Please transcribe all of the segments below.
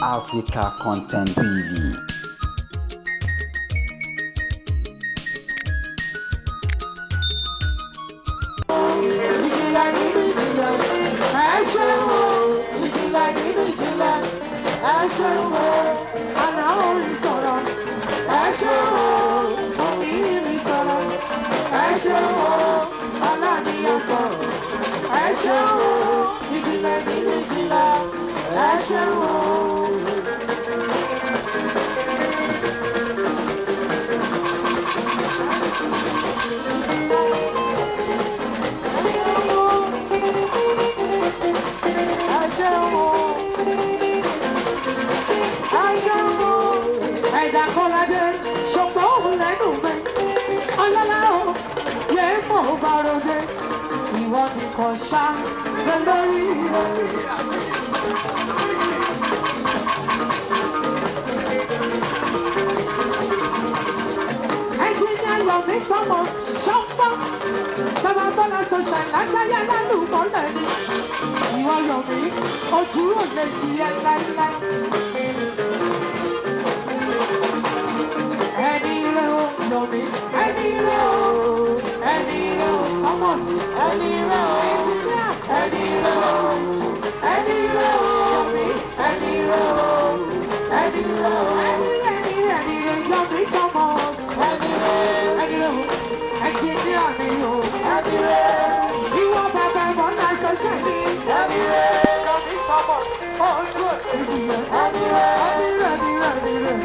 Africa Content TV. Ìjìnlẹ̀ nínú ìjìnlẹ̀, ẹ ṣeun o. Ìjìnlẹ̀ nínú ìjìnlẹ̀, ẹ ṣeun o. Àná orin sọ̀rọ̀, ẹ ṣeun o. Òní mi sọ̀rọ̀, ẹ ṣeun o. Ọláníyàn sọ̀rọ̀, ẹ ṣeun o. Ìjìnlẹ̀ nínú ìjìnlẹ̀, ẹ ṣeun o. Ẹ ṣeun o. Ẹ ṣeun o. Ẹ̀dá Kọ́ládé ṣùgbọ́n òun lẹ́nu mi. Ọlọ́lá o, yẹ mọ̀ bá ròde. Ìwọ nìkan ṣá lórí rẹ̀. Ẹnjíníà Yomi Thomas ṣọ́pọ́. Bàbá Bọ́lá Sọ̀ṣà látàyà lálùmọ́lẹ̀ ni. Ìwọ Yomi, ojú ò lè tiẹ̀ láíláí. Ẹni rẹ̀ o, Yomi, ẹni rẹ̀ o, ẹni rẹ̀ o, Thomas, ẹni rẹ̀ o, ẹnjíníà, ẹni rẹ̀ o, ẹni rẹ̀ o, Yomi, ẹni rẹ̀ o, ẹni rẹ̀ o, ẹni rẹ̀, ẹni rẹ̀, ẹni rẹ̀, Yomi Thomas, ẹni rẹ̀, ẹni rẹ̀ o, ẹnjíníà mi o, ẹni rẹ̀, ìwọ bàbá Bọ́lá Sọ̀ṣà ni, ẹni rẹ̀, Yomi Thomas, ojú ò lè tiẹ̀, ẹni rẹ̀, ẹni rẹ̀, ẹni rẹ̀, ẹni rẹ̀,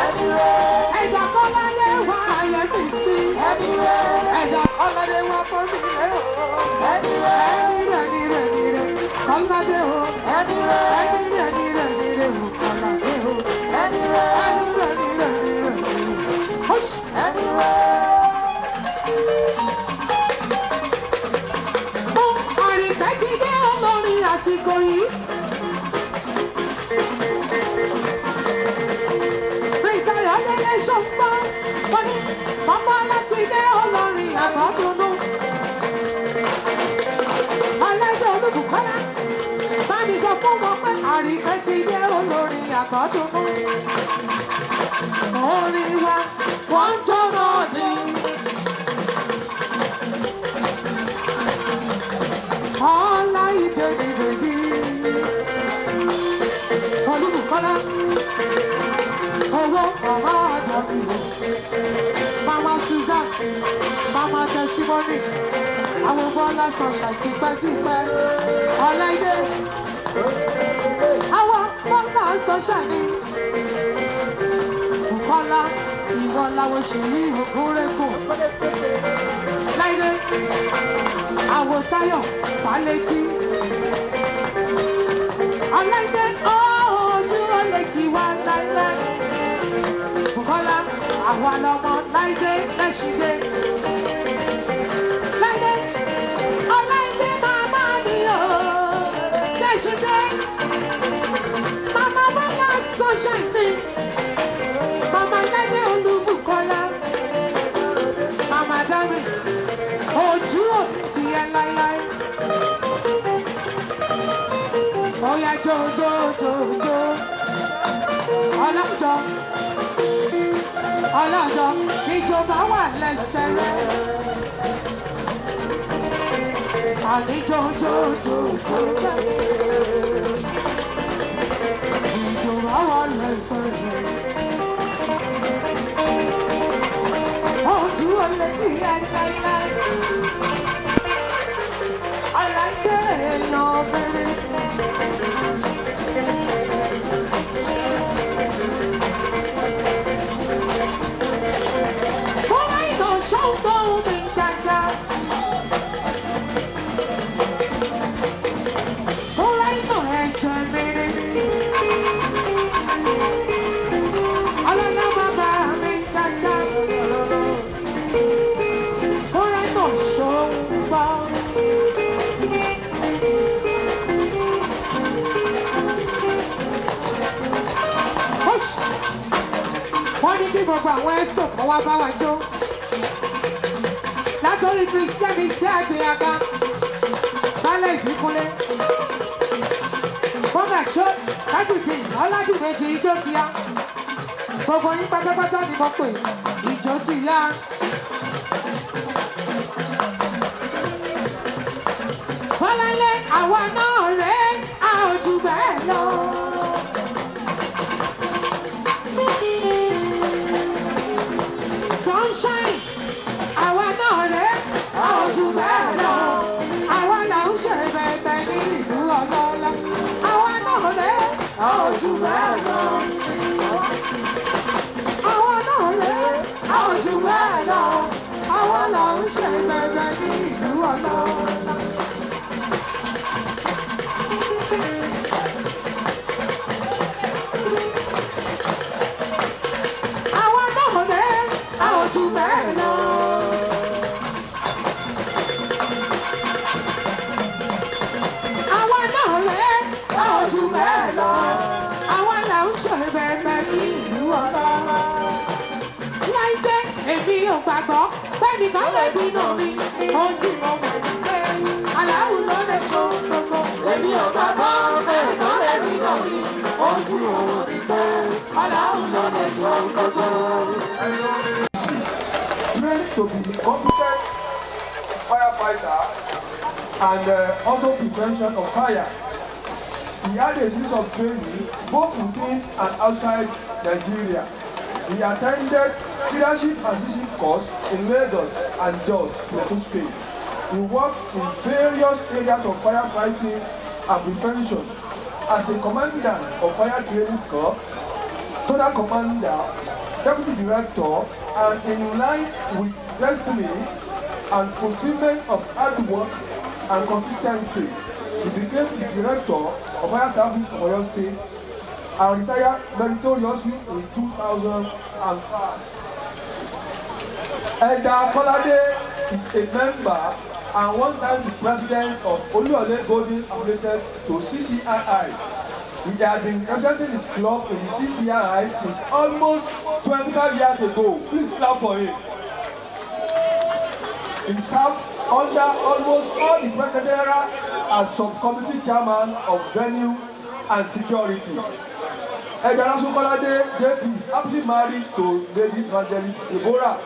ẹni rẹ̀ o. Ẹ̀dá Kọ́ládé wá ayé mi sí. Ẹ̀dá Kọ́ládé wá fún mi lé o. Ẹni rẹ̀ ẹni rẹ̀ ẹni rẹ̀ Kọ́ládé o. Ẹni rẹ̀ ẹni rẹ̀ ẹni rẹ̀ o Kọ́ládé o. Ẹni rẹ̀ ẹni rẹ̀ ẹni rẹ̀ ẹni rẹ̀ o. Àrìkẹ́ ti dé olórin àsìkò yìí. Prince Ayọ̀délé Ṣọ́npá, ó ní bàbá láti dé olórin àbọ̀dúnú. Ọlájọ́ Olúbùkọ́lá, bá mi sọ fún wọn pé Àrìkẹ́ ti dé olórin àbọ̀dúnú. Orin wa, wọ́n ń jó náà ni. Ọlá ìdè ni bèbí. Olúbùkọ́lá, owó màmá àdàbí o. Mama Susan, Mama Testimony, àwọn Bọ́lá Sọ̀ṣà tipẹ́tipẹ́. Ọláìdé, àwọn Bọ́lá Sọ̀ṣà ni. Bùkọ́lá, ìwọ làwọn ṣèyí ògúnrẹ́kùn. Láìdé, àwọn Táyọ̀ Fálétí. Ọláìdé, ojú ọ̀lẹ́ ti wá láíláí. Bùkọ́lá, àwa lọmọ Láìdé lẹ́ṣìndé. Láìdé, Ọláìdé màmá mi o, lẹ́ṣìndé. Màmá Bọ́lá Sọ́ṣà mi, màmá Láìdé Olúbùkọ́lá, màmá Dámi, ojú òbí ti yẹ láíláí. Oya jó jó jó jó, ọlọ́jọ́ ọlọ́jọ́ ìjọba wà lẹ́sẹ̀ rẹ̀. Àní jó jó jó jó jẹ́. Ìjọba wà lẹ́sẹ̀ rẹ̀. Ojú ọ̀lẹ́ tí ẹ láíláí. Ọ̀làgbé èèyàn bẹ̀rẹ̀. Bọ́lá ìnà ṣọ́ngbọ́n mi dáadáa. Bọ́lá ìnà ẹ̀jẹ̀ mi ni. Ọlọ́lá bàbá mi dáadáa. Bọ́lá ìnà ṣọ́ngbọ́n. Wọ́n ní kí gbogbo àwọn ẹ́sọ̀ kan wá bá wa jó. Látọ̀rí Kìrìsìtẹ́nì sí àgbéyàká. Bálẹ̀ ìbíkúnlé. Bọ́gà Tajudeen Ọládìmẹ́jì, ijó ti yá. Gbogbo yín pátápátá ni mo pè, ijó ti yá. Bọ́láńlé, àwa náà rèé, a ò jù bẹ́ẹ̀ lọ. Sunshine, àwa náà rèé, a ò jù bẹ́ẹ̀ lọ. Àwa là ń ṣe bẹ̀bẹ̀ ní ìlú ọlọ́lá. Àwa náà rèé, a ò jù bẹ́ẹ̀ lọ. Àwa náà rèé, a ò jù bẹ́ẹ̀ lọ. Àwa là ń ṣe bẹ̀bẹ̀ ní ìlú ọlọ́lá. Àwa náà rèé, a ò jù bẹ́ẹ̀ lọ. Àwa náà rèé, a ò jù bẹ́ẹ̀ lọ. Àwa là ń ṣe bẹ̀bẹ̀ ní ìlú ọlọ́lá. Láìpẹ́, èmi ò gbàgbọ́ bẹ́ẹ̀ni bá lè bínú mi. Ohun tí mo mọ̀ ní pé Aláwù ló lè ṣe ohun gbogbo. Èmi ò gbàgbọ́ bẹ́ẹ̀ tó lè bínú mi. Ohun tí mo mọ̀ ní pé Aláwù ló lè ṣe ohun gbogbo. Trained to be competent firefighter and also prevention of fire. He had a series of training both within and outside Nigeria. He attended leadership and citizenship course in Lagos and Jos, Plateau State. He worked in various areas of firefighting and prevention as a commandant of fire training corps, zonal commander, deputy director, and in line with destiny and fulfillment of hard work and consistency, he became the director of fire service of Oyo State and retired meritoriously in 2005. Elder Kolade is a member and one time the president of Oluyole Golden, affiliated to CCII. He had been representing his club in the CCII since almost 25 years ago. Please clap for him. He served under almost all the president as subcommittee chairman of venue and security. Elder Lasun Kolade JP is happily married to Lady Evangelist Deborah.